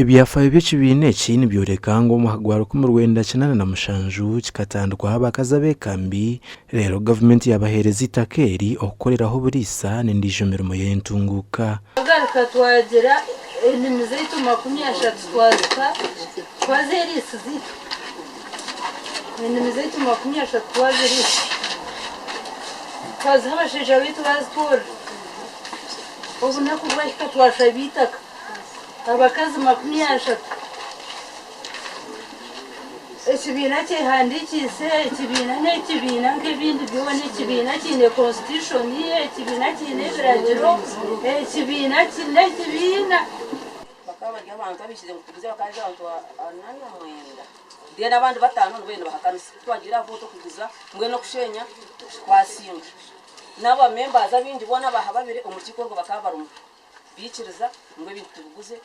Ebyafaayo by'ekibiina eki nibyoreka ngu omu mwaka gwa 1987 kikatandikwaho abakazi abeekambi reero gavumenti yaabaheereza eitaka eri okukoreraho oburiisa n'endiijo mirimo y'entunguuka. Twagaruka twagira enimi zaitu 30 twazita twazeriisiza itwe. Enimi zaitu 30 twaziriisa twaziha abashaija baitu baazitworera. Obunaku bwahika twashaba eitaka. Abakazi 30. Ekibiina kyehandiikiise, ekibiina n'ekibiina nk'ebindi byona, ekibiina kiine constitution, ekibiina kiine ebiragiro, ekibiina n'ekibiina. Bakaba bari abantu abaikirize ngu tuguze bakaba bari abantu ana na mwenda then abandi batano nibo nibahakanisa twagiire aha vote okuguza mbwenu okushenya twasinga naba members abaingi boona abahababire omu rukiiko orwo bakaba barimu. Baikiriza ngu ebintu tubiguze,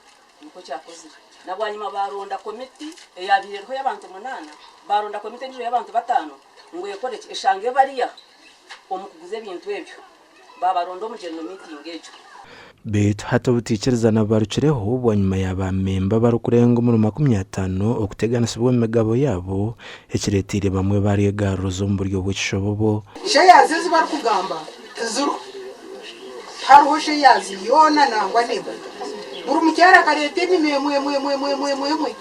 nikwo kyakozire. Na bwanyima baaronda komiti eyaabaire eriho ey'abantu munaana, baaronda komiti endiijo ey'abantu bataano ngu ekore ki? Eshange bariya omu kuguza ebintu ebyo. Baabaronda omu general meeting egyo. Beitu hati obutaikirizana bubarukireho bwanyima ya ba memba abarikurenga omuri 50 okuteganisibwa omu migabo yaabo ekireteire bamwe baryegaruriza omu buryo bw'ekishobobo. Shares ezi barikugamba tiziriho. Tihariho shares yoona nangwa n'emwe. Buri mukyara akareeta enimi emwe emwe emwe emwe emwe emwe emwe.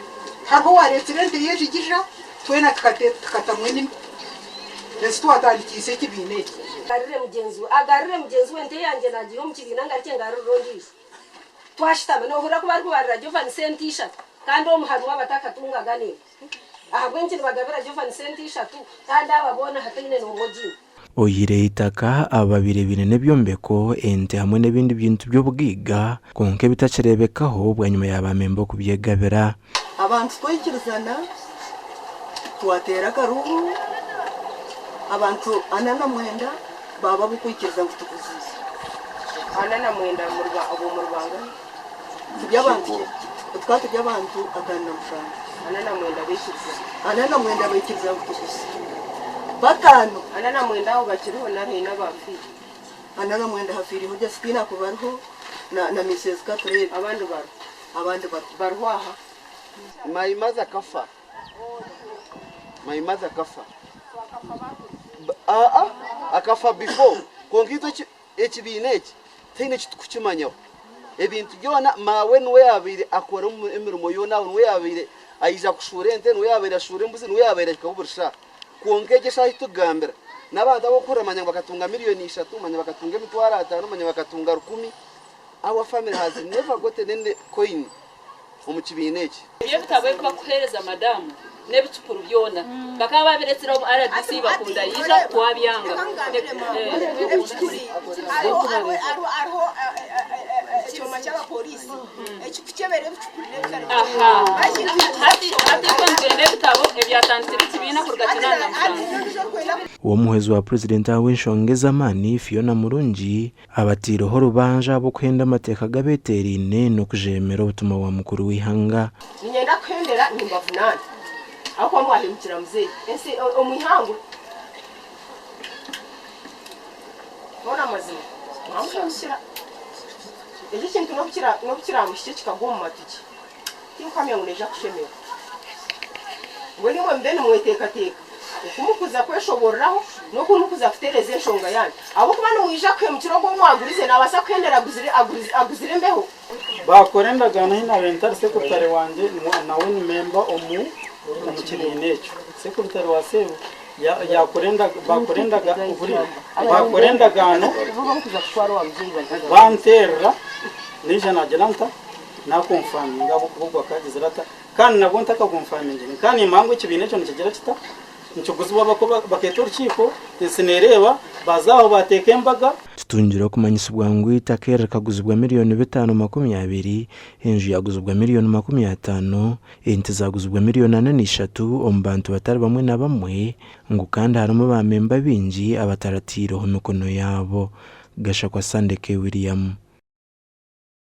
Tihariho owareetsire ente y'ejigija, twena tukatamu enimi. Ezi twatandikiise ekibiina eki. Agarurire mugyenzi we, agarurire mugyenzi we ente yangye naagiiha omu kibiina ngarukye ngarurire ondiijo. Twashutama, noohurira ku barikubarira Giovanni sente ishatu kandi omu harimu abatakatungaga n'emwe. Ahabw'enki nibagabira Giovanni sente ishatu kandi aba boona hataine n'omwe ogiine? Oyihireho eitaka, aba babaire baine n'ebyombeko, ente hamwe n'ebindi bintu by'obugaiga kwonka ebitakireebekaho bwanyima ya baamemba okubyegabira. Abantu twaikirizana twateera akaruuru, abantu 49 baaba ab'okwikiriza ngu tuguziize. 49 obwo muri bangahi? Tukaba turi abantu 57. 49 baikiriza. 49 baikiriza ngu tuguze. Bataano. 49 abo bakiriho nari haine abaafiire? 49 hafiireho Justina akuba ariho na Mrs Katureebe. Abandi bariho? Abandi bariho. Bariho aha? My mother akafa. My mother akafa. Aa akafa before kwonka itwe Ekibiina eki tihaine eki turikukimanyaho. Ebintu byona maawe niwe yaabaire akora emirimo yoona aho, niwe yaabaire aija kushuura ente, niwe yaabaire ashuura embuzi, niwe yaabaire ahikaho buri shaaha. Kwonka egyo eshaaha ei turikugambira, n'abantu abu orikuhurira manya ngu bakatunga miriyoni ishatu, manya bakatunga emitwaro ataano, manya bakatunga rukumi, our family has never gotten any coin omu kibiina eki. Ebyo ebitabo ebi bakuhereza madamu n'ebicupuru byona bakaba babiretsire obu rdc bakunda yaija twabyanga. Aha hati hati itwe nitwenda ebitabo ebyatandikire ekibiina kuruga 87. Ow'omuhwezi wa Purezidenti ahabw'enshonga ez'amaani, Fiona Murungi, Abataireho orubanja ahabw'okuhenda amateeka g'abeeteeraine n'okujeemera obutumwa bwa mukuru w'eihanga. Niinyenda kuhendera nimbavunaana ahabw'okuba mwahemukira muzeeyi ensi omu ihangwe. Hoona amazima mwamuhemukira. Eki ekintu n'obu kiraamuhikye kikagwa omu matu gye, tinkuhamya ngu naija kushemererwa. Mbwenu imwe mube nimweteekateeka oku murikuza kweshoboororaho n'oku murikuza kutereeza enshonga yaanyu. Ahabw'okuba nimwija kuhemukira ogwo ou mwagurize, naabaasa kuhendera aguzire embeho. Baakora endagaano ahi naabaire ntari sekurutare wangye nawe ni memba omu omu kibiina ekyo. Sekurutare wa Sebu yaakora baakora endaga hurira baakora endagaano banteerera naija naagira nta naakonfaminga ahabw'okuba ogwo akaagizire ata Kandi nabwo ntakagonfamingire, nkaba nimmanya ngu ekibiina ekyo nikigira kita, nikiguzibwa bakeeta orukiiko, ensi neereeba, baaza aho baateeka embaga. Tutungire okumanyisibwa ngu eitaka eri rikaguzibwa miriyoni bitaano 20, enju yaaguzibwa miriyoni 50, ente zaaguzibwa miriyoni 43 omu bantu batari bamwe na bamwe ngu kandi harimu ba memba baingi abataratiireho mikono yaabo. Gashakwa Sandeke William.